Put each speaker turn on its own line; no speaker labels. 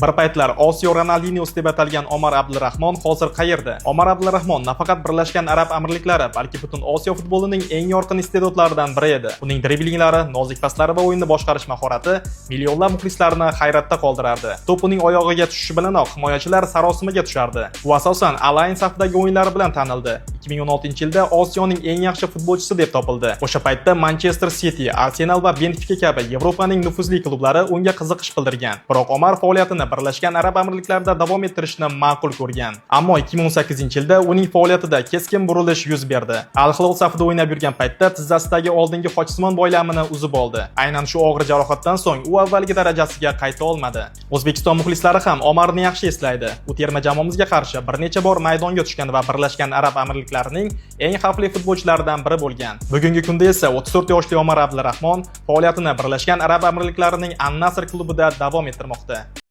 Bir paytlar Osiyo Ronaldinyosi deb atalgan Omar Abdulrahmon hozir qayerda? Omar Abdulrahmon nafaqat Birlashgan Arab Amirliklari, balki butun Osiyo futbolining eng yorqin iste'dodlaridan biri edi. Uning driblinglari, nozik paslari va o'yinni boshqarish mahorati millionlab muxlislarni hayratda qoldirardi. To'p uning oyog'iga tushishi bilanoq himoyachilar sarosimaga tushardi. U asosan Al Ayn safidagi o'yinlari bilan tanildi. 2016-yilda Osiyoning eng yaxshi futbolchisi deb topildi. O'sha paytda Manchester City, Arsenal va Benfica kabi Yevropaning nufuzli klublari unga qiziqish bildirgan. Biroq Omar faoliyatini Birlashgan Arab Amirliklarida davom ettirishni ma'qul ko'rgan. Ammo 2018-yilda uning faoliyatida keskin burilish yuz berdi. Al Hilol safida o'ynab yurgan paytda tizzasidagi oldingi xochsimon boylamini uzib oldi. Aynan shu og'ir jarohatdan so'ng u avvalgi darajasiga qayta olmadi. O'zbekiston muxlislari ham Omarni yaxshi eslaydi. U terma jamoamizga qarshi bir necha bor maydonga tushgan va Birlashgan Arab Amirliklarining eng xavfli futbolchilaridan biri bo'lgan. Bugungi kunda esa 34 yoshli Omar Abdulrahmon faoliyatini Birlashgan Arab Amirliklarining An-Nasr klubida davom ettirmoqda.